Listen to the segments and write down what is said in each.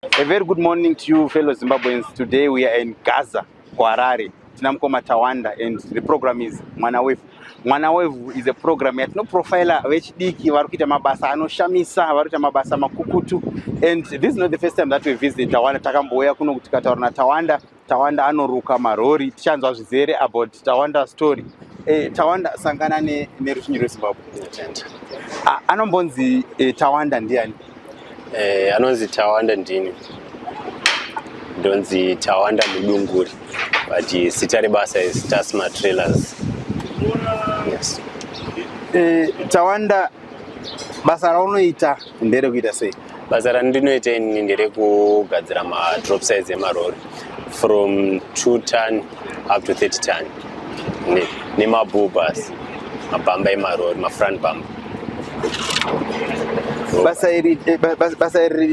A very good morning to you, fellow Zimbabweans. Today we are in Gaza, Harare. Tina mukoma Tawanda and the program is Mwana Wevhu. Mwana Wevhu is a program yatinoprofila vechidiki vari kuita mabasa anoshamisa, vari kuita mabasa makukutu. And this is not the first time that we visit Tawanda. Takambouya kuno tikataura naTawanda. Tawanda anoruka marori. Tichanzwa zvizere about Tawanda story. Tawanda, sangana neruzhinji rweZimbabwe. Ah, anombonzi Tawanda ndiani? Anonzi Tawanda ndini, ndonzi Tawanda Mudunguri, but zita rebasa is Tasma Trailers, yes. Tawanda, basa raunoita nderekuita sei? Basa randinoita inini nderekugadzira madrop sides emarori from 2 ton up to 30 ton nemabull bars, mabhamba emarori, mafront bumper. Basa iri,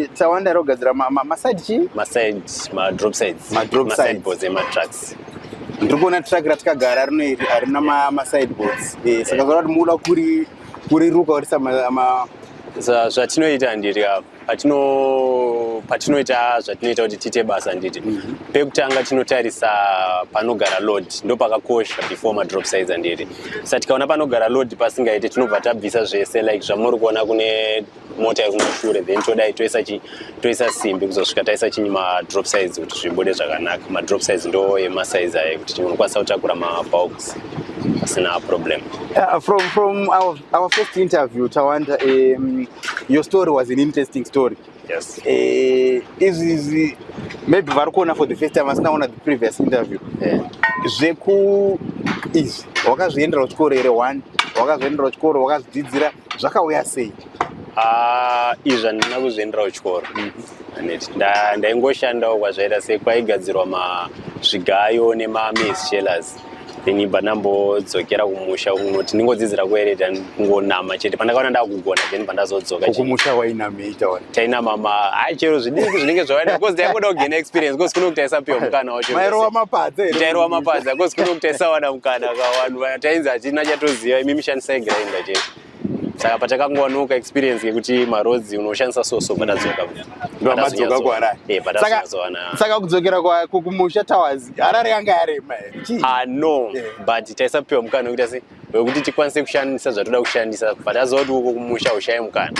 Tawanda, rogadzira maside chii? Maside, madrop sides. Ma-drop sides. Masideboards ematrucks. Ndiri kuona truck ratikagara rino iri harina masideboards, saka zvoreva kuti muda kuriruka kurisa Zvatinoita ndiri patinoita zvatinoita kuti tiite basa nditi pekutanga tinotarisa panogara load, ndo pakakosha before madrop sides andiri. Saka tikaona panogara load pasingaiti, tinobva tabvisa zvese, like zvamuri kuona kune mota iri kumashure, then todai toisa toisa simbi kuzosvika taisa chinyi, madrop sides, kuti zvibude zvakanaka. Madrop sides ndo emasize aya kuti unokwanisa kutakura mabox pasina problem. From our first interview, Tawanda, your story was an interesting story. Yes. Izvi maybe vari kuona for the first time, vasina kuona the previous interview. Zveku izvi wakazviendera kuchikoro here? One, wakazviendera kuchikoro, wakazvidzidzira, zvakauya sei? Ah, izvi handina kuzviendera kuchikoro. Handiti ndaingoshandawo kwazvaita sei, kwaigadzirwa zvigayo nemamaize shellers, then ibva ndambodzokera kumusha kunoti ndingodzidzira kuereta, kungonama chete. Pandakaona ndakugona, then pandazodzoka. Kumusha wainamei, Tawanda? Tainama ma hai, chero zvidiki zvinenge zvawaita, because ndaingoda kugaina experience, because kuno kuti taisapiwa mukana wacho. Mairova mapadza here? Tairova mapadza, because kuno kuti taisawana mukana kavanhu tainzi hatina chatoziva, imi mishandisai grinder chete. Saka patakangowanuka experience yekuti maroads unoshandisa soso, patadzoka. Ndomadzoka kuHarare. Patazonatsowana. Saka kudzokera kumusha Towers, Harare yanga yarema here? Chii? Ah, no. But taisapiwa mukana wekuita se wekuti tikwanise kushandisa zvatoda kushandisa, but aziva kuti uko kumusha ushaye mukana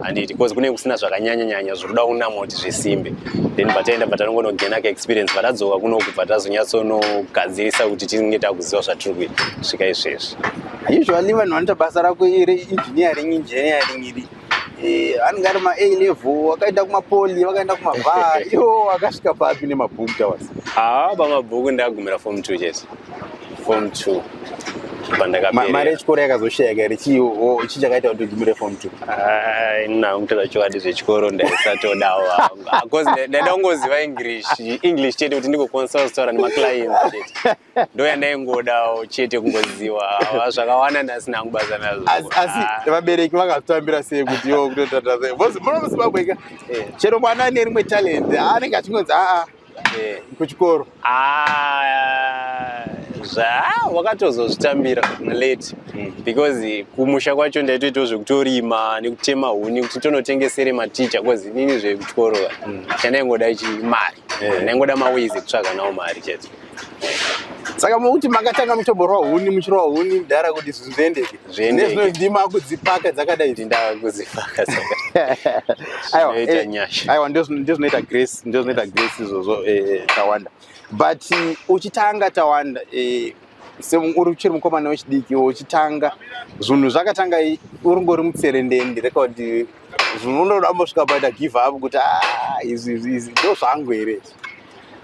handiti, because kune kusina zvakanyanya-nyanya zvokuda kunama kuti zvisimbe. Then pataenda patanongonogaina kaexperience, patadzoka kunoku patazonyatsonogadzirisa kuti tinge takuziva zvatiri kuita svika izvezvi. Usually vanhu vanoita basa rako iri, engineering iri, anenge ari ma-A level, vakaenda kumapoly, vakaenda kumabhar. Iwo wakasvika papi nemabhuku, Towers? Haa, pamabhuku ndagumira form 2 chete, form 2. Mari yechikoro yakazoshayika here? Chii chakaita kuti ugumire form 2? Nakutora chokwadi, zvechikoro ndaisatodawo, because ndaida kungoziva English chete kuti ndigokwanisa kutaura nemaclients chete. Ndo yandaingodawo chete kungoziva. Zvakawanda ndasina kubasa nazvo. Asi vabereki vakazvitambira sei kuti iwo kutotata sei? Because muno muZimbabwe ka, chero mwana ane rimwe talent anenge achingonzi, "Aa, kuchikoro." Ah, zva wakatozozvitambira late, because kumusha kwacho ndaitoitawo zvekutorima nekutema huni kuti tonotengesere maticha, because inini zvekuchikoro chandaingoda chimari. Ndaingoda maways ekutsvaga nawo mari chete. Saka mukuti makatanga muchomborwa huni, muchirwa huni mudhara, kuti zvinhu zviendeke? Zviendeke. Nezvino ndima kudzipaka dzakadai. Ndinda kuzipaka, saka Aiwa, zvinoita nyasha. Aiwa, ndozvinoita grace, ndozvinoita grace izvozvo, Tawanda. But uchitanga, Tawanda, uri uchiri mukomana wechidiki, uchitanga zvinhu zvakatanga uri ngori mutserendende, reka kuti zvinhu unoda ambosvika paita give up kuti, "Ah, izvi ndo zvangu here izvi?"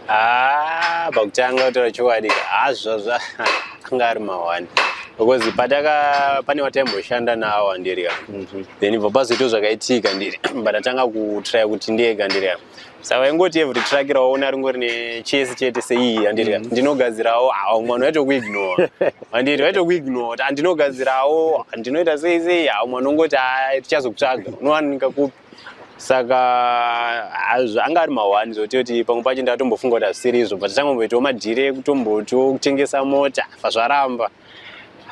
Ah, pakutanga, kutaura chokwadi, hazvo anga ari mawani, because pataka pane wataimboshanda nawo andiri, then ibva pazoitawo zvakaitika ndiri patatanga kutrya kuti ndega ndiri. Saka vaingoti every truck rawaona ringori nechesi chete seiyi andiri, ndinogadzirawo. Hawa mwana waitokuignore andiri, vaitokuignore kuti andinogadzirawo, ndinoita sei sei. Hawa mwana ungoti, "Ah, tichazokutsvaga, unowanika kupi?" Saka hazvo anga ari mawani, zvototi pamwe pacho ndatombofunga kuti hazvisiri izvo, but tangomboitawo madhiri ekutombotiwo kutengesa mota, pazvaramba.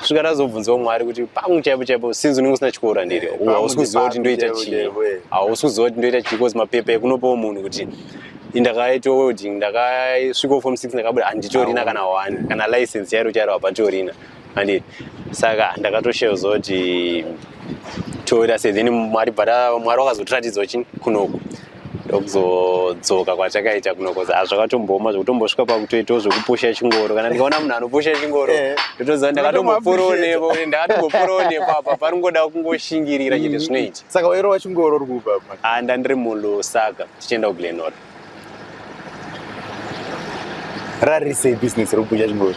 Svika tazobvunzawo Mwari kuti pangu chaipo chaipo, since unenge usina chikoro, handiri? Pangu Hausi kuziva kuti ndipapi ndoita chaipo chii. chaipo. Hausi kuziva kuti ndoita chii, 'cause mapepa ekunopawo munhu kuti ndakaita welding, ndakasvikawo form 6, ndakabuda, handitorina Awo. kana one, kana license chairo chairo hapatorina, handiti? Saka ndakatoshayiwa kuti toita sei. Then Mwari bvata, Mwari wakazotiratidzawo chini kunoku, ndokuzodzoka kwatakaita kunoko. Zvakatombooma zvekutombosvika pakutoitawo zvekupusha chingoro. Kana ndikaona munhu anopusha chingoro, ndotoziva ndakatombopfuurawo nepo, ndakatombopfuurawo nepo apa paringoda kungoshingirira chete, zvinoita. Saka wairova chingoro uri kupa? Ah, ndandiri muLusaka tichienda kuGlen Norah. Rari sei business rekupusha chingoro?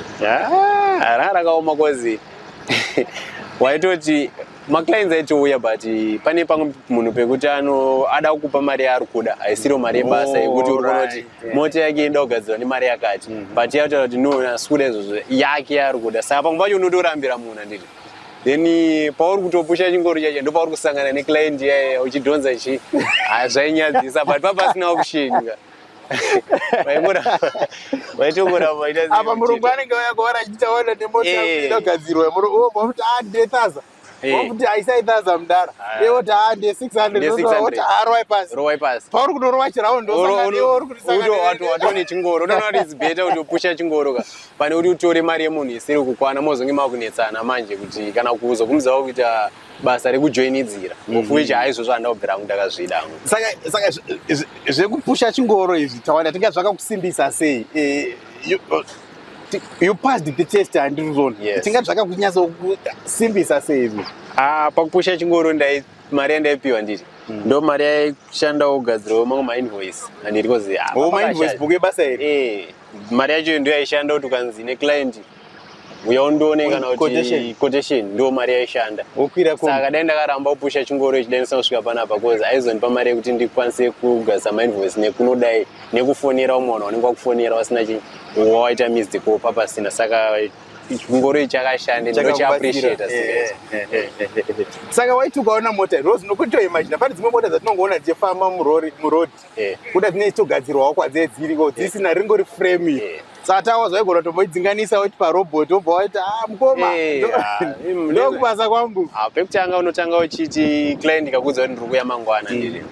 Ah, ranga rakaoma, 'cause waitoti maclients aitouya, but pane pamwe munhu pekuti ano ada kukupa mari yaari kuda, haisiriwo mari yebasa, yekuti uri kuona kuti mota yake inoda kugadzirwa nemari yakati, but yataura kuti no, asi kuda izvozvo, yake yaari kuda. Saka pamwe pacho unotorambira munhu, handiti? Then pauri kutopusha chingoro chacho, ndo pauri kusangana neclient yaya uchidhonza chi. Zvainyadzisa, but papasina option ka. Waitongoramba waita. Apa murungu anenge auya kuona achitaona nemota inogadzirwa, wobva kuti, "A, ndine thaza." Wokuti, "Aisai thaza, mudara." Iye woti, "A, ndiye 600." Ndiye 600. Woti, "Arowai pasi." Rowai pasi. Pauri kunorova chiraundi, uri kutisangana. Watone chingoro, unoona kuti it's better kuti upusha chingoro ka, pane kuti utore mari yemunhu isiri kukwana, mozonge makunetsana manje kuti kana kuzokumudzawo kuita basa rekujoinidzira, of which haizvozvo handabvira hangu ndakazvida hangu. Saka zvekupusha chingoro izvi, Tawanda, tinga zvakakusimbisa sei? You passed the test, handirizvona? Yes. Tinga zvakakunyatsokusimbisa sei izvi? Ah, pakupusha chingoro ndai mari yandaipiwa, nditi ndo mari yaishandawo kugadzirawo mamwe mainvoice, handiti? 'Cause O, mainvoice book yebasa iri? Eh, mari yacho ndo yaishanda kuti ukanzi neclient, "Uya undione," kana kuti Quotation. Quotation, ndo mari yaishanda. Wokwira kombi. Saka dai ndakaramba kupusha chingoro ichi, dai ndisina kusvika panapa, 'cause aizondipa mari yekuti ndikwanise kugadzisa mainvoice nekunodai nekufonera umwe vanhu vanenge vakufonera vasina chi wawaita missed call papasina. Saka chingoro ichi chakashanda, ndinochiappreciata. Saka waiti ukaona mota, rose nokutoimagina pane dzimwe mota dzatinongoona dzichifamba muroad, kuda dzinenge dzichitogadzirwawo kwadze dziriko, dzisina ringori frame. Saka tawa zvaigona tomboidzinganisa, woti parobot, wobva waiti, "A, mukoma, ndokubasa kwangu." Ah, pekutanga unotanga uchiti client ikakuudza kuti ndiri kuuya mangwana, ndiri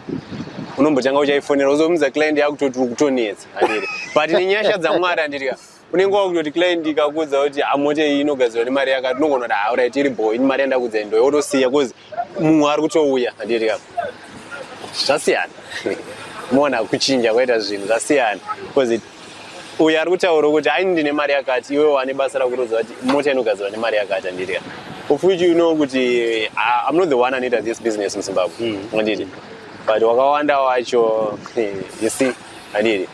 unombotanga uchaifonera, uzomudza client yakutoti uri kutonetsa, handiri? But nenyasha dzaMwari, handiri ka, unenge wakutoti client ikakuudza kuti, "Ah, mota iyi inogadzirwa nemari yakati," unogona kuti, "Ah, alright, iri boy, ini mari yandakuudza ndo," wotosiya, 'cause mumwe ari kutouya, handiri ka? Zvasiyana, muona kuchinja kwaita zvinhu, zvasiyana, 'cause uyu ari kutaura kuti ai, ndine mari yakati, iwe wane basa rakurodza kuti mota inogadzirwa nemari yakati, handiti ka? Of which you know kuti I'm not the one anoita this business muZimbabwe, handiti? But wakawanda wacho, you see, handiti,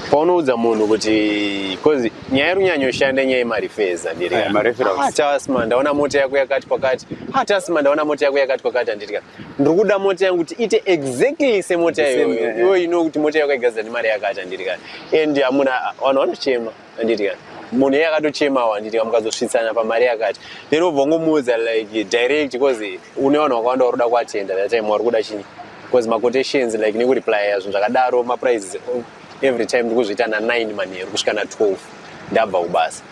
paunoudza munhu kuti, 'cause nyaya iri kunyanyoshanda nyaya yemarefers, handiti? Mareferrals. "Ah, Tasma, ndaona mota yako yakati kwakati. Ah, Tasma, ndaona mota yako yakati kwakati," handiti ka? "Ndiri kuda mota yangu kuti ite exactly semota The same, iyoyo." Iwe you know kuti mota yako igadzira nemari yakati, handiti ka? And hamuna vanhu vanochema, handiti ka? Munhu iye akatochemawo, handiti ka? Mukazosvitsana pamari yakati, then wobva wangomuudza like direct, because une vanhu vakawanda vari kuda kuatenda that time, vari kuda chini, because maquotations like nekureplya zvinhu zvakadaro, maprices every time ndikuzviita na9 manheru kusvika na12 ndabva kubasa.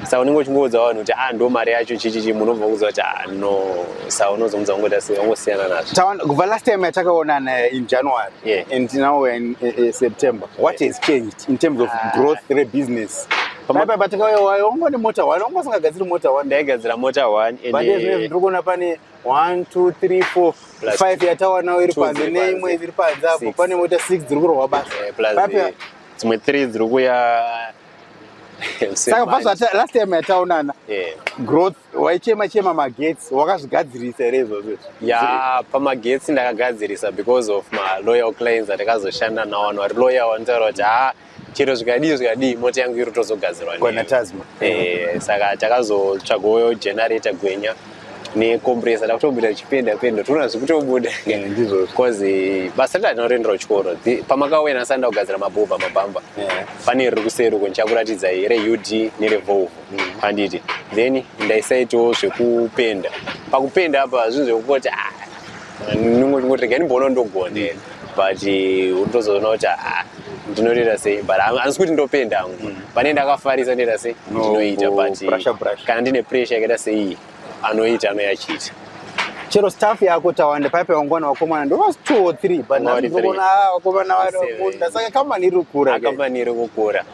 Saka unenge uchingoudza vanhu kuti, "Ah, ndo mari yacho," chichichi, munhu obva kuudza kuti, "Ah, no." Saka unozomudza kungoti asi wangosiyana nazvo. Tawanda, kubva last time yatakaonana in January and now we're in September, what has changed in terms of growth rebusiness? Paipa patakauya wangone mota one, wanga usingagadziri mota one. Ndaigadzira mota one. But ezvinezvi ndiri kuona pane 1, 2, 3, 4, Plus 5 yatawanawo iri two panze dziri neimwe panze. iri panze apo. Six. Pane mota 6 dziri kurorwa basa. Plus dzimwe 3 dziri kuya. Saka bva last time yataonana, growth waichema chema magetsi, wakazvigadzirisa here izvozvo izvi? Ya, pamagetsi ndakagadzirisa because of maloyal clients atakazoshanda nawo, vanhu vari loyal vanotaura kuti, "Ha, chero zvikadii zvikadii, mota yangu iri kutozogadzirwa Kwana newe." Tasma. Saka takazotsvagawo generator gwenya necompressor, takutobuda tichipenda penda, toona zvikutobuda. Ndizvozvo. Because basa ratinorendera kuchikoro, pamakauya nhasi anda kugadzira mabhobha, mabhamba. Pane riri kuseri uko, ndichakuratidzai reUD nereVolvo, handiti? Then ndaisaitawo zvekupenda. Pakupenda apa zvinhu zvekungoti, ah, ningoti rega ndimboona ndogona here, but unotozoona kuti, ah, Ndinotoita sei, but handisi kuti ndopenda hangu. Pane ndakafarisa, ndoita sei, No, ndinoita, but brusha, brusha. Kana ndine pressure yakaita sei, anoita, anoyachiita. Chero staff yako, Tawanda, paipa wangwana vakomana ndovasi two or three, but Vanga vari three. ndinoona vakomana Seven. varikunda, saka kambani iri kukura, guys. Kambani iri kukura,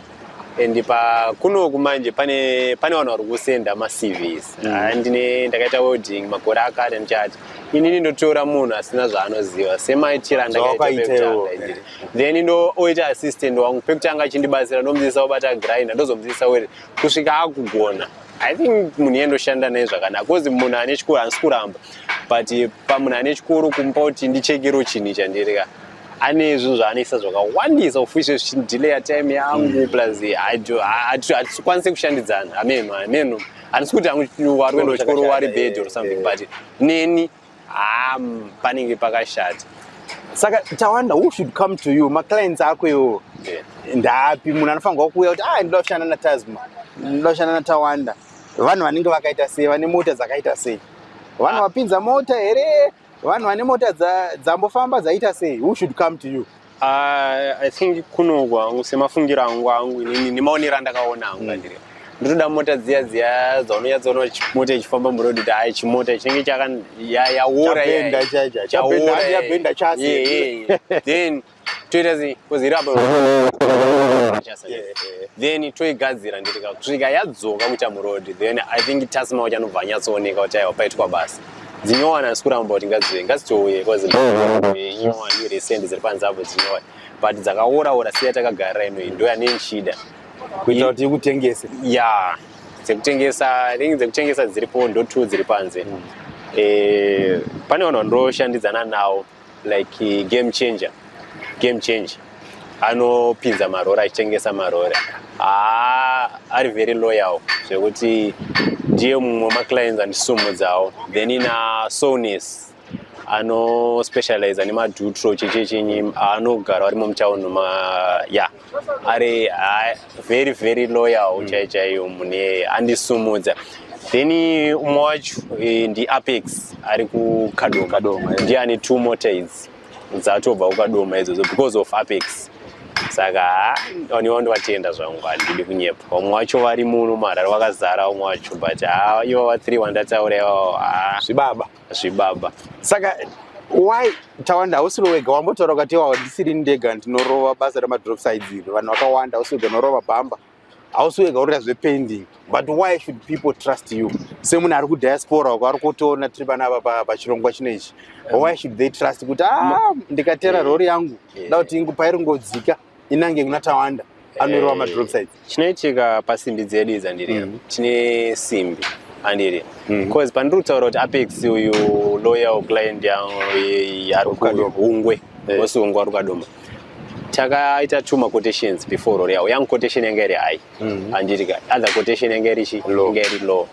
and pakunoku manje pane vanhu vari kusenda maCVs. Ah, ndine ndakaita welding makore akati, ndichati inini ndotora munhu asina zvaanoziva semaitiro andakaita Zvawakaita iwo. pekutanga ndiri. Then ndo oita assistant wangu pekutanga, achindibatsira, ndomudzidzisa kubata grinder, ndozomudzidzisa weri kusvika akugona. I think munhu iye ndoshanda naye zvakanaka, 'cause munhu ane chikoro handisi kuramba, but pamunhu ane chikoro kumupa kuti ndichekero chinhu ichi handirika, ane zvinhu zvaanoisa zvakawandisa, ufuisve zvichidelaya time yangu, plus hatikwanisi kushandidzana. Ameno, ameno, handisi kuti hangu wari kuenda kuchikoro wari bad or something, but neni panenge pakashata. Saka Tawanda, who should come to you? Maclients ako iwo ndaapi? Munhu anofanirwa kuuya kuti, "Ah, ndoda kushanda naTasma, ndoda kushanda naTawanda," vanhu vanenge vakaita sei? Vane mota dzakaita sei? Vanhu vapinza mota here? Vanhu vane mota dzambofamba dzaita sei? Who should come to you? I think kunoku hangu, semafungiro angu inini nemaonero andakaona hangu, andiri ndotoda mota dziya dziya dzaunonyatsoona mota ichifamba muroad kuti hai, chimota chinenge chaka yaora. Chabhenda chacha, chabhenda, handi yabhenda chasi. Then toita sei? 'Cause iri apa chasi. Then toigadzira, nditika kusvika yadzoka kuita muroad, then I think Tasma wacho anobva anyatsooneka kuti aiwa, paitwa basa. Dzinyowani handisi kuramba kuti ngadziuye, ngadzitouye, 'cause nyowani recent dziri panze apo dzinyowani, but dzakaora ora siya takagarira inoyi, ndo yanenchida. Kuitira kuti ikutengese. Ya, dzekutengesa, I think dzekutengesa dziripo ndo two dziri panze. Pane vanhu vandoshandidzana navo like Game Changer. Game Changer anopinza marori, achitengesa marori. Haa, ari very loyal zvekuti ndiye mumwe wemaclients andisumudzawo. Then ina Soulness, anospecializa nemadutro, chichichinyi, anogara vari mumutauni ma ya ari very very loyal chai chaiyo, mune andisumudza. Then umwe wacho ndiApex, ari kuKadoma. Kadoma, yeah. Ndiye ane two mota idzi dzatobva kuKadoma idzodzo because of Apex. Saka vanhu ivo ndovatenda zvangu, handidi kunyepa. Vamwe vacho vari muno muHarare vakazara vamwe vacho, but ha, ivo va three wandataura ivavo, ha. Zvibaba. Zvibaba. Saka why, Tawanda, hausiri wega? Wambotaura ukati wa ndisiri ndega ndinorova basa remadrop sides iri, vanhu vakawanda. Hausi wega unorova bhamba, hausi wega urira zvepainting, but why should people trust you? Semunhu ari kudiaspora uko ari kutoona tiri panapa pachirongwa chino ichi, why should they trust kuti, "Ah, ndikatera rori yangu, da kuti pairingodzika inange kuna Tawanda anorova madrop sides"? Chinoitika pasimbi dzedu idzi, andiri tine simbi, andiri because pandiri kutaura kuti Apex uyu loyal client yangu ari Kadoma. kuHungwe, wose Hungwe ari kuKadoma. Takaita two maquotations before rori yavo. Yangu quotation yanga iri high, handiti? Other quotation yanga iri chi? Low. Yanga iri low.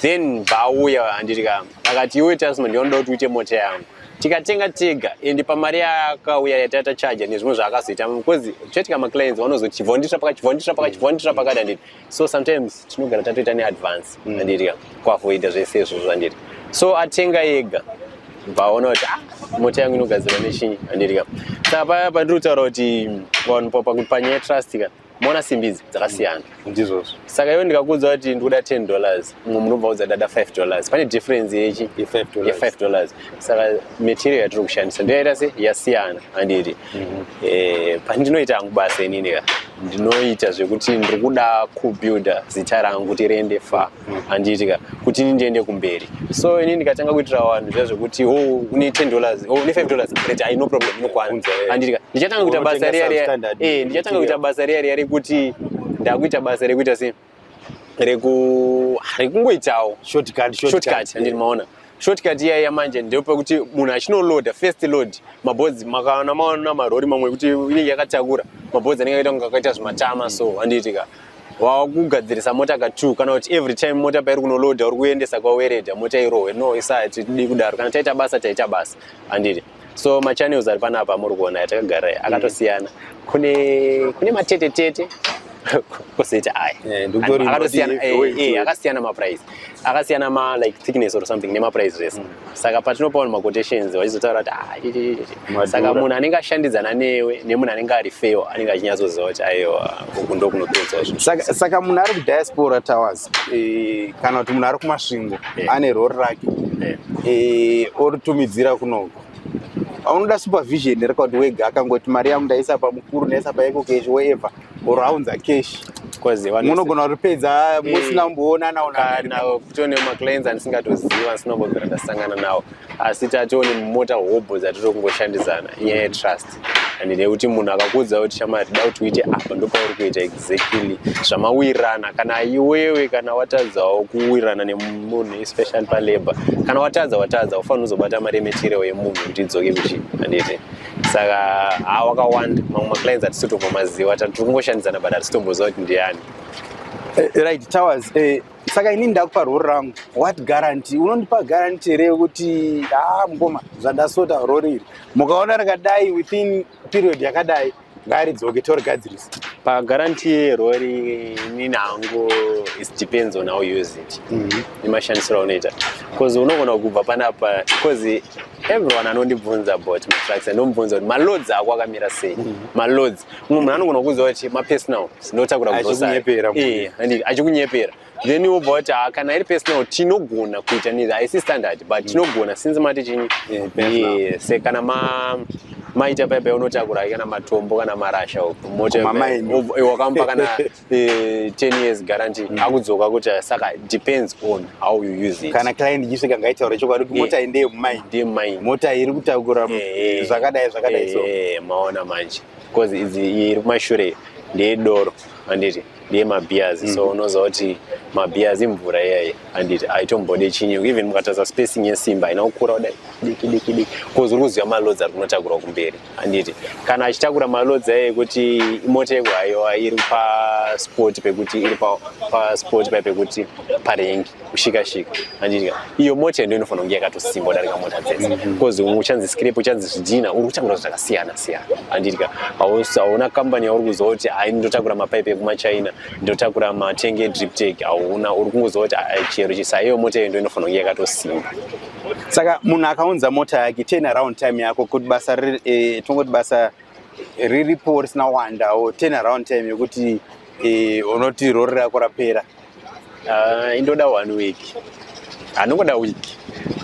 Then vauya, handiti ka, akati, "Iwe Tasma, ndinoda kuti uite mota yangu." Tikatenga tega, and pamari yakauya yatata charge nezvimwe zvaakazoita, because choitika maclients vanozoti chivhondisva pakati, chivhondisva pakati, chivhondisva pakati, handiti? So sometimes tinogara tatoita neadvance, handiti ka, kuavoida zvese izvozvo, handiti? So atenga ega, vaona kuti, "Ah, mota yangu inogadzirwa nechinyi," handiti ka? Saka paya pandiri kutaura kuti vanhu panyaya yetrust ka, maona simbi idzi dzakasiyana. Ndizvozvo. Saka iwe ndikakuudza kuti ndikuda $10, mumwe munobva udza dada $5, pane difference yechi? Ye-$5. Ye-$5. Saka material yatiri kushandisa ndoyaita se yasiyana, handiti? Pandinoita hangu basa inini ka, ndinoita zvekuti ndiri kuda kubuilda zita rangu kuti riende far, handiti ka, kuti ini ndiende kumberi. So ini ndikatanga kuitira vanhu zviya zvekuti, "Oh, une $10, oh, une $5," right, ai, no problem, inokwana. Unza, Handiti ka? Ndichatanga kuita basa Unotenga riya riya substandard ndichatanga kuita material. Basa riya riya rekuti ndakuita basa rekuita sei, rekungoitawo shortcut. Shortcut, handiti? Maona shortcut iya yamanje ndepekuti munhu achinoloada first load mabhodzi, makaona, maona marori mamwe ekuti inenge yakatakura mabhodzi anenge akaita kunge akaita zvimatama, so handiti ka, wakugadzirisa mota ka2, kana kuti every time mota pairi kunoloadha uri kuendesa kwaweredha mota irohwe. No, isati tidii kudaro. Kana taita basa, taita basa, handiti? So machannels ari panapa amuri kuona yatakagarira akatosiyana. Kune matetetete. Kozoita aya. Ndikutori Akatosiyana. ndoti heavyweight. Akasiyana maprice, akasiyana ma like thickness or something nemaprice zvese. Saka patinopa vanhu maquotations, vachizotaura kuti, "Ah, ichi, ichi, ichi." Madhura. Saka munhu anenge ashandidzana newe nemunhu anenge ari fair anenge achinyatsoziva kuti aiwa, uku ndo kunopedzwa zvinhu. Saka munhu ari kudiaspora, Towers, kana kuti munhu ari kuMasvingo, ane rori rake, oritumidzira kunoko, aunoda supervision here, kuti wega akangoti, "Mari yangu ndaisa pamukuru, ndaisa paEcoCash," wherever, or aunza cash? 'Cause vanhu Munogona kuripedza musina kumboonana? Kana kutone maclients andisingatoziva, andisina kumbobvira ndasangana nawo, asi tatone mota hobho dzatiri kungoshandisana. Inyaya yetrust and nekuti munhu akakuudza kuti, "Shamwari, da kuti uite apa," ndopauri kuita exactly zvamawirirana. Kana iwewe, kana watadzawo kuwirirana nemunhu, especially palabor, kana watadza, watadza, ufanira kuzobata mari yematerial yemunhu kuti idzoke kuchi, handiti? Saka ha, wakawanda mamwe maclients hatisitotombomaziva, tiri kungoshandidzana, but hatisitomboziva kuti ndiani. Right, Towers, saka inini ndakupa rori rangu, what guarantee unondipa? Guarantee here yekuti, "Ha, mukoma, zvandasota rori iri, mukaona rakadai within period yakadai, ngaridzoke torigadzirisa"? Paguarantee yerori, inini hangu, it depends on how you use it, nemashandisiro aunoita, because unogona kubva panapa, because everyone anondibvunza about matrucks, andomubvunza kuti maloads ako akamira sei. Maloads, mumwe munhu anogona kuudza kuti mapersonal, ndinotakura grocery. Achikunyepera. Achikunyepera. Then wobva kuti, "Ah, kana iri personal tinogona kuita nizvi, haisi standard, but tinogona since mati chinyi." Personal. Se kana maita paipai, unotakura kana matombo kana marasha uko, mota Kumamaini. Wakamupa kana 10 years guarantee, akudzoka kuti, saka depends on how you use it. Kana client ichisvika, ngaitaura chokwadi kuti mota iyi ndeyemumaini, Ndemaini. Mota iri kutakura zvakadai zvakadai, so Maona manje, because idzi, iyi iri kumashure ndeyedoro, handiti? Ndeyemabeers, so unoziva kuti mabeers imvura iyayi, handiti? Haitombode chinyi. Even mukatarisa spacing yesimba haina kukura kudai, diki diki diki, because uri kuziva maloads ari kunotakura kumberi, handiti? Kana achitakura maloads aya ekuti mota yekuhaiwa iri paspot, pekuti iri paspot paya pekuti parengi kushika-shika, handiti? Iyo mota ndo inofanira kunge yakatosimba kudarika mota dzese, because uchanzi scrape, uchanzi zvidhina, uri kutakura zvakasiyana siyana, handiti? Hauna kambani yauri kuziva kuti, "Hai, ndotakura mapaipi ekumachina, ndotakura matenge edrip tag." Hauna, uri kungoziva kuti, "Ai, chero chisa." Iyo mota iyo ndo inofanira kunge yakatosimba. Saka munhu akaunza mota yake, turn around time yako kuti basa tongoti basa riripo risina kuwandawo, turn around time yekuti unoti rori rako rapera? Indoda one week, anongoda week,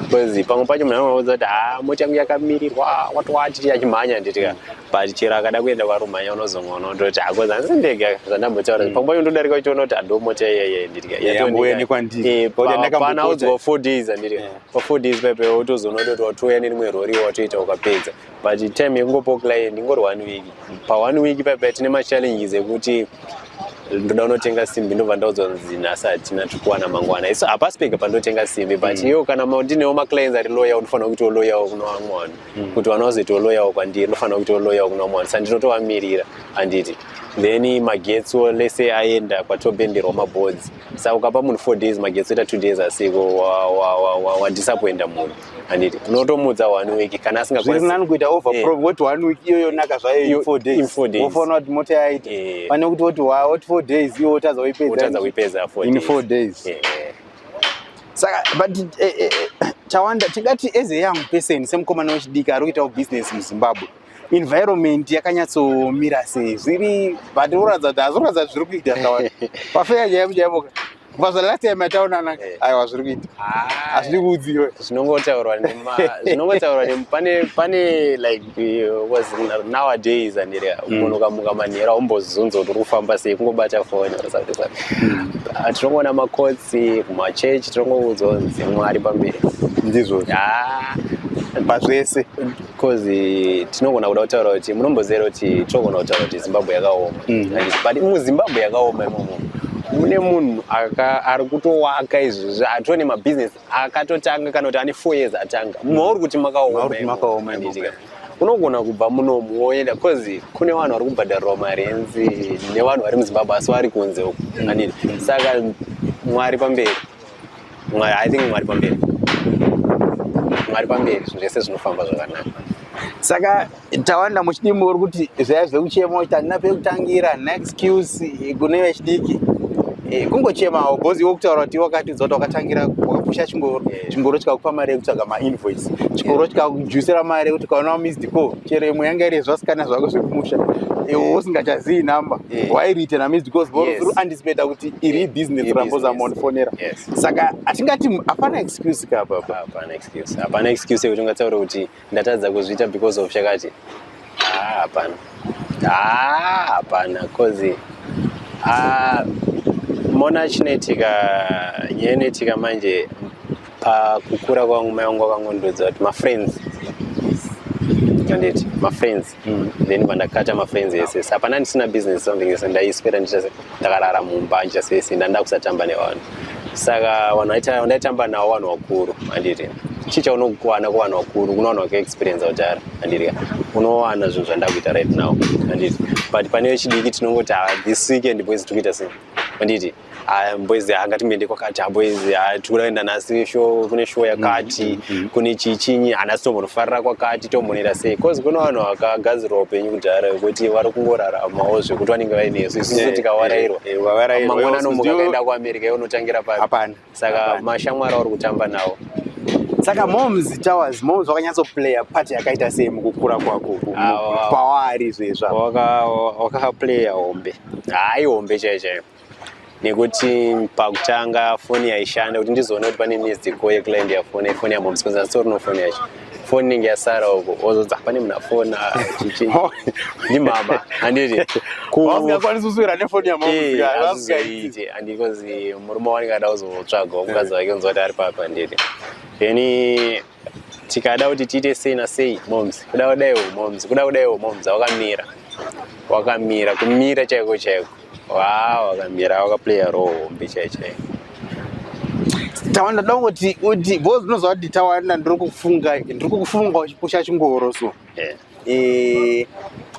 because pamwe pacho munhu anoudza kuti, "Ha, mota yangu yakamirirwa," wati wati achimhanya, nditika, but chero akada kuenda kwarumhanya, unozongoona kutoti hakozi handisi ndega zvandambotaura. Pamwe pacho ndodarika uchiona kuti hando mota iyaiya, nditika. Yambouya nekwandiri. Kuti ndakambopota. Panaudzwa 4 days, handitika? Pa 4 days paipa wotozoona kuti watouya nerimwe rori, watoita ukapedza, but time yekungopa client ingori one week. Pa one week paipa tine machallenges ekuti ndoda kunotenga simbi, ndobva ndaudzwa kunzi nhasi hatina, tikuwana mangwana. Isu hapasi pega pandotenga simbi, but iwo kana ndinewo maclients ari loyal, unofanira kuitawo loyal kuna vamwe vanhu, kuti vana vazoitawo loyal kwandiri, unofanira kuitawo loyal kuna vamwe vanhu, saka ndinotovamirira, handiti? Then magetsiwo lese aenda kwatobenderwa maboards, saka ukapa munhu 4 days, magetsi oita 2 days asiko, wadisappointa munhu, handiti? Unotomudza one week kana Zviri asingakwanisi. Nani kuita over woti one week iyoyo naka zvayo in 4 days, In 4 days. Wofanira kuti mota yaita, pane kuti woti woti 4 days, iwo wotadza kuipedza. Wotadza kuipedza four in days. 4 days. Saka but Tawanda, tingati as a young person, semukomana wechidiki ari kuitawo business muZimbabwe, environment yakanyatsomira sei? Zviri, but uratidza kuti hazvi kuratidza kuti zviri kuita. Tawanda, pafeya chaipo chaipo, kubva zvalast time yataonana, aiwa, zviri kuita, hazvidi kuudziwa. Zvinongotaurwa pane like was nowadays, andiri munhu ukamuka manheru aumbozunza kuti uri kufamba sei, kungobata foni or something something. Ah, tinongoona makotsi kumachechi, tinongoudzwa kunzi Mwari pamberi. Ndizvo. Ah, pazvese. Because tinogona kuda kutaura kuti, munombozera kuti tinogona kutaura kuti Zimbabwe yakaoma. But muZimbabwe yakaoma imomo mune munhu ari kutowaka izvozvi, atone mabhizinesi akatotanga, kana kuti ane 4 years atanga. Mauri kuti makaoma Mauri kuti imomo, makaoma handiti imomo. ka? Unogona kubva munomu woenda, cause kune vanhu vari kubhadharirwa marenzi nevanhu vari muZimbabwe asi vari kunze uku, handiti? Saka Mwari pamberi. Mwari, I think Mwari pamberi, Mwari pamberi, zvinhu zvese zvinofamba zvakanaka. Saka Tawanda, muchidimbu uri kuti zvaya zvekuchema kuti handina pekutangira, handina excuse kune vechidiki. Kungochemawo because iwe kutaura kuti wakatiudza kuti wakatangira wakapusha chingoro, chingoro chikakupa mari yekutsvaga mainvoice, chingoro chikakujusira mari yekuti ukaona missed call, chero imwe yanga iri zvasikana zvako zvekumusha, iwe usingachazii namba, wairiita namissed calls, uri anticipata kuti iri business, rambozama undifonera. Saka hatingati hapana excuse ka papa? Hapana excuse, hapana excuse yekuti ungataura kuti ndatadza kuzviita because of chakati. Ah, hapana. Ah, hapana, 'cause, ah, mona chinoitika, nyaya inoitika manje pakukura kwangu, mai vangu vakangondiudza kuti mafriends, anditi mafriends, then vandakata mafriends ese. Saka ndisina business something ese, ndaiswera ndakarara mumba ndichasese, ndanda kusatamba nevanhu. Saka vanhu vandaitamba navo vanhu vakuru, handiti? Chii chaunokuwana kuvanhu vakuru? Kuna vanhu vakaexperience kudhara, handiti? Unowana zvinhu zvandakuita right now, handiti? But pane vechidiki tinongoti, "Ah, this weekend boys tikuita sei?" Handiti? "Ah, boys, ngatimboende kwakati. Ah, boys, ah, tikuda kuenda nhasi show, kune show yakati, kune chichinyi, hanasi tombonofarira kwakati, tombonoita sei?" 'Cause kune vanhu vakagadzirwa upenyu kudhara wekuti vari kungoraramawo zvekuti vanenge vainesu. Isusu tikawarairwa, Wavarairwa. mangwana anomuka akaenda kuAmerica, iwe unotangira papi? Hapana. Saka Hapana. mashamwari auri kutamba nawo. Saka moms towers, moms wakanyatsoplaya part yakaita sei mukukura kwako, Ah, pawaari izvezva? Wakaplaya hombe, hayi, hombe chaiyo chaiyo, nekuti pakutanga foni yaishanda kuti ndizoona kuti pane missed call yeclient yafona, ifoni yamoms, because handitorino foni yacho. Foni inenge yasara uko, wozodza pane munhu afona, chichi, ndimama, handiti? Wasingakwanisi kuswera nefoni yamoms? Hazvizoiti, handiti? 'Cause murume wanenge ada kuzotsvagawo mukadzi wake, unzwa kuti ari papa, handiti? Then tikada kuti tiite sei nasei, moms kuda kudaiwo, moms kuda kudaiwo, moms wakamira, wakamira, kumira chaiko chaiko, wa wakamira, wakaplaya role hombe chaiyo chaiyo. Tawanda, dongoti kuti because unoziva kuti Tawanda, ndiri kukufunga uchipusha chingoro, so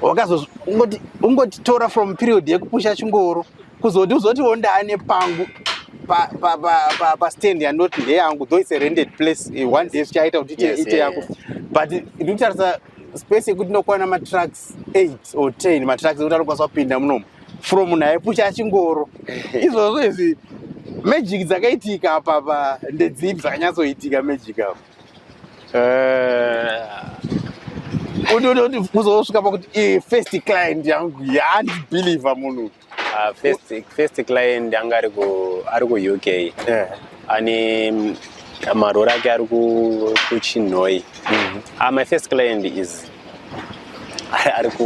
wakazo ungoti ungotitora from period yekupusha chingoro kuzoti uzotiwo ndaane pangu pa stand yandoti ndeyangu, though it's a rented place, one day zvichaita kuti ite yako, but ndiri kutarisa space yekuti inokwana matrucks 8 or 10 matrucks ekuti anokwanisa kupinda munomu, from munhu aipusha chingoro. Izvozvo izvi, magic dzakaitika apa pa ndedzipi dzakanyatsoitika magic apa kuti kuzosvika pakuti first client yangu yandibhilivha munhu? First client anga ari ku UK, ane marori ake ari kuChinhoyi. My first client is ari ku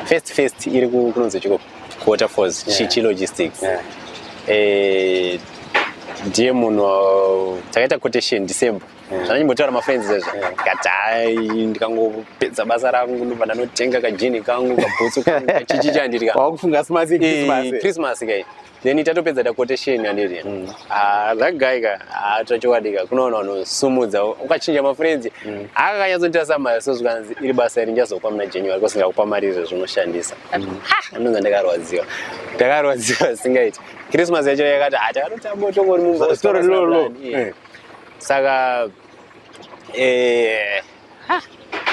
first iri kunonzi chiko, Waterfalls, Chichi Logistics. Ndiye munhu takaita quotation December, zvandachimbotaura mafriends izvezvo, kati hai, ndikangopedza basa rangu ndobva ndanotenga kajini kangu, kabhutsu kangu, kachichi chandiri. Wakufunga smart Christmas. Christmas kai. Then tatopedza ta quotation, handiti? Ah, that guy ka, ah, tachokwadi ka, kunoona unosumudza ukachinja mafriends, akakanyatsoita samari, so zvikanzi iri basa iri ndichazokupa muna January, kusingakupa mari izvo zvinoshandisa. Anonza ndakarwadziwa, ndakarwadziwa singaiti. Christmas yacho yakati, ah, takatotamba tongori mumba. Story low low. Saka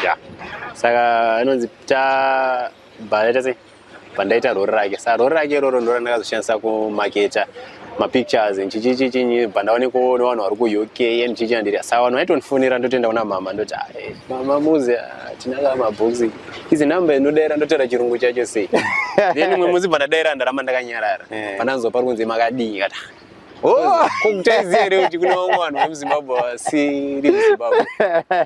ya, saka anonzi ta bhaita sei, pandaita rori rake. Saka rori rake iroro ndo randakazoshandisa kumaketa mapictures nchichichichinyi, bva ndaonekwawo nevanhu vari kuUK nchichi, handiri? Saka vanhu vaitondifonera, ndotoenda kuna mama, ndoti, "Ah, mama muzi, ah, tinaka mabhokisi izi namba inodaira." Ndotaura chirungu chacho sei? Then umwe musi bva ndadaira, ndaramba ndakanyarara. Pandanzwa pari kunzi, "Makadii?" Kati, "Kutaiziva here kuti kune vamwe vanhu vemuZimbabwe vasiri muZimbabwe?"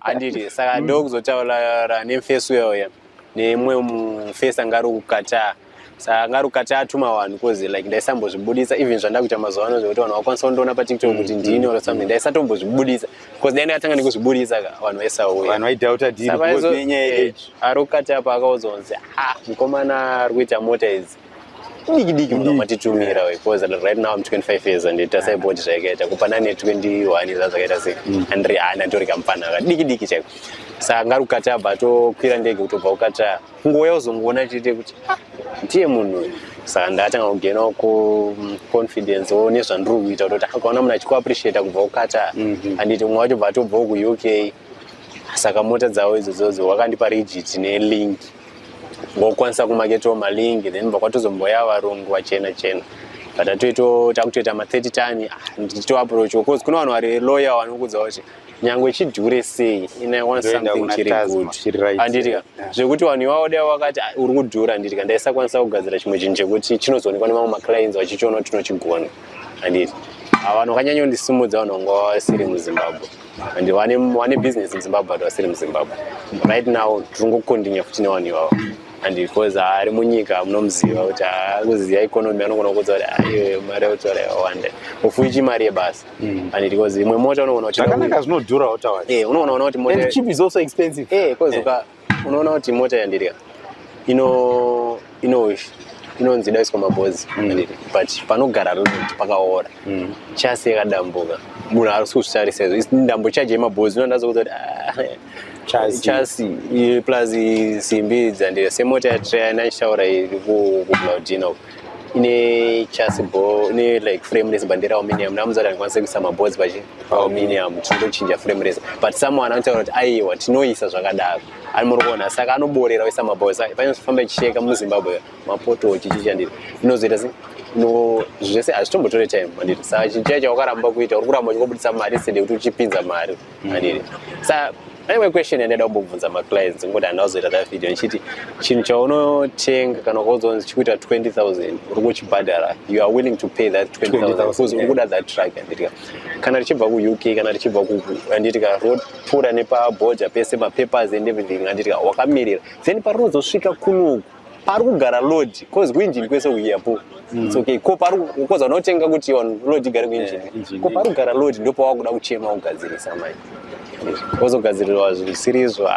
Handiti? Saka ndokuzotaura nemufesi uya, nemumwe mufesi anga ari kuQatar. Saka anga ari kuQatar, atuma vanhu, 'cause like ndaisambozvibudisa even zvandakuita mazuva ano zvekuti vanhu vakwanisa kundiona paTikTok kuti ndini or something. Ndaisatombozvibudisa, 'cause dai ndakatanga nekuzvibudisa ka, vanhu vaisauya. Vanhu vaidhauta deal Saka because nenyaya yeage. Ari kuQatar apa akaudzwa kunzi, "Ah, mukomana ari kuita mota idzi diki diki muno matitumira." Because right now I'm 25 years and tasaiboti zvakaita kupana ne21 zvazvakaita sei, andiri ana ndori kamufana kadiki diki chaiko. Saka ngari kuQatar, abva atokwira ndege kutobva kuQatar kungouya uzongoona chete kuti, "Ah, ndiye munhu uyu." Saka ndatanga kugainawo confidence wo nezvandiri kuita, kutoti akaona munhu achikuappreciata kubva kuQatar, handiti? Umwe wacho bva atobvawo kuUK. Saka mota dzavo idzodzodzo wakandipa rigid nelink, ngokwanisa kumaketawo malink. Then bva varungu vachena chena, but atoito takutoita ma30 tani. Ah, ndichitoapproach because kune vanhu vari loyal vanokudza kuti nyangwe chidhure sei, I want Ndoenda something kuna chiri Tasma, good. Chiri right. Handitika? Zvekuti vanhu ivavo dai vakati, "Ah, uri kudhura," handitika, ndaisakwanisa kugadzira chimwe chinhu chekuti chinozoonekwa nemamwe maclients vachichiona kuti tinochigona, handiti? Ava vanhu vakanyanya kundisimudza, vanhu vanga vasiri muZimbabwe, and vane business muZimbabwe but vasiri muZimbabwe. Right now tiri kungocontinue futi nevanhu ivavo, and because ari munyika, munomuziva kuti akuziva economy, anogona kuudza kuti aiwe, mari yekutora yakawanda, ufuichi mari yebasa, and because imwe mota unogona kuti Zvakanaka zvinodhurawo, Tawanda. Eh, unoona kuti mota And cheap is also expensive. Eh, cause unoona kuti mota yandirika ino inonzi idaiswa mabhodzi, handiti? But panogara load pakaora, chassis yakadambuka, munhu ari kuzvitarisa izvo, ndambochaja yemabhodzi unondazokuti kuti, ah, Chassis. Chassis plus simbi dzandira semota yandachitaura iri kuBlaudina uku, ine chassis bo ine like frame rese bandera aluminium. Ndamuudza kuti handikwanise kuisa mabhodzi pachi aluminium, tinotochinja frame rese, but someone anotaura kuti aiwa, tinoisa zvakadaro, ari muri kuona. Saka anoborera oisa mabhodzi panofamba ichicheka muZimbabwe mapoto chichichandiri inozoita se no zvese hazvitombotore time, handiti? Saka chinhu chaicho chawakaramba kuita, uri kuramba uchingobudisa mari sende kuti uchipinza mari, handiti? Saka pane question yandaida kumbobvunza maclients, ngoti handina kuzoita that video, ndichiti chinhu chaunotenga kana ukauzonzi chikuita 20,000, uri kuchibhadhara, you are willing to pay that 20,000 because uri kuda that truck, handitika? Kana richibva kuUK, kana richibva kuku, handitika, ropfuura nepabhodha pese, mapapers and everything, handitika, wakamirira. Then parinozosvika kunoku, pari kugara load, cause kuinjini kwese kuyapo it's okay. Ko pari, cause vanotenga kuti load igare kuinjini. Yeah, engine. Ko pari kugara load ndopawakuda kuchema kugadzirisa manje, wozogadzirirwa zvisirizvo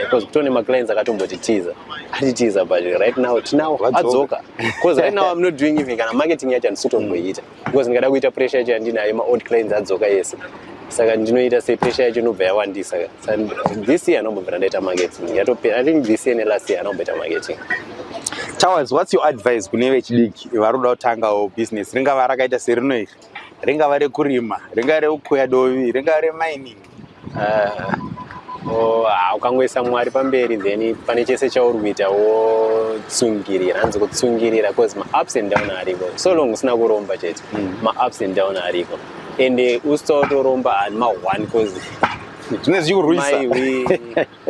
because kutone maclients akatombotitiza, atitiza, but right now tinawo. Vadzoka. Adzoka, because right now I'm not doing even kana marketing yacho, handisi kutomboiita because ndingada kuita pressure yacho yandinayo, ma-old clients adzoka yese, saka ndinoita sei? Pressure yacho inobva yawandisa. Saka this year anombobvira ndaita marketing yatopera. I think this year nelast year anomboita marketing. Towers, what's your advice kune vechidiki vari kuda kutangawo business, ringava rakaita serino iri, ringava rekurima, ringava rekukuya dovi, ringava remining? Ah, oh, ah, ukangoisa Mwari pamberi, then pane chese chauri kuita wotsungirira. Hanzi kutsungirira, cause ma-ups and down ariko. So long usina kuromba chete, ma-ups and down ariko, ende usitotoromba hani ma-one, cause Zvine zvichikurwisa. Maiwe,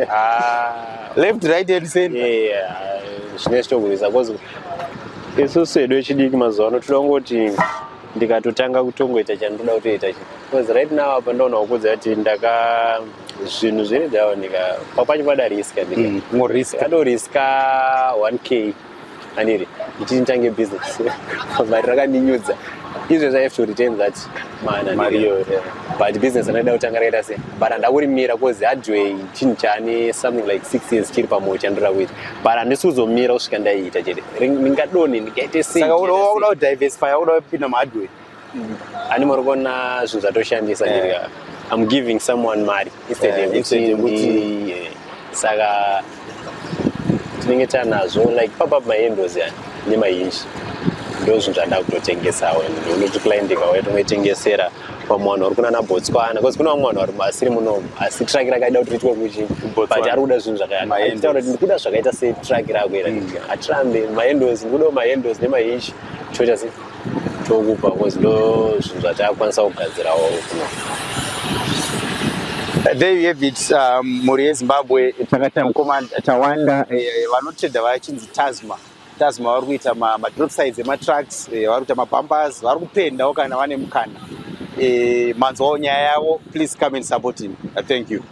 ah, left, right and center. Yeah, zvine zvitokurwisa, cause isusu hedu echidiki mazuva ano toda kungoti ndikatotanga kutongoita chandoda kutoita chi, because right now apa ndoona kukudza kuti ndaka zvinhu zviri down, ndika papacho pada riska, ndika Ngoriska. Ndikatoriska 1K aniri ndichiti nditange business, mari rakandinyudza. Izvezvi I have to return that money. Mari iyoyo, yeah. But business andaida kutanga rakaita sei, but handakurimira cause hardware chinhu chane something like 6 years chiri pamoyo chandoda kuita, but handisi kuzomira kusvika ndaiita chete. Ndingadonhe, ndingaite sei, Saka ndingaite uda sei. kudiversify, uda kupinda muhardware. Ani muri kuona zvinhu zvatoshandisa, ndiri I'm giving someone mari instead yekuti Instead yekuti- saka tinenge tanazvo like papa mahandles yani nemahinji, ndo zvinhu zvanda kutotengesawo. Unoti client ikauya, tongoitengesera. Vamwe vanhu vari kuna naBotswana, because kuna vamwe vanhu vari asiri munomu, asi truck rakaida kuti riitwe kuchi Botswana. But ari kuda zvinhu zvakayana, Mahandles. achitaura kuti ndikuda zvakaita setruck rako ira, atirambe mahandles, ndikudawo mahandles nemahinji, toita se tokupa, because ndo zvinhu zvatakwanisa kugadzirawo kuno. There you have it, mhuri yeZimbabwe. Takati mukoma Tawanda, vanotedha vachinzi Tasma. Tasma vari kuita madrop sides ematrucks, vari kuita mabumpers, vari kupendawo kana vane mukana. Manzwawo nyaya yavo, please come and support him. Thank you.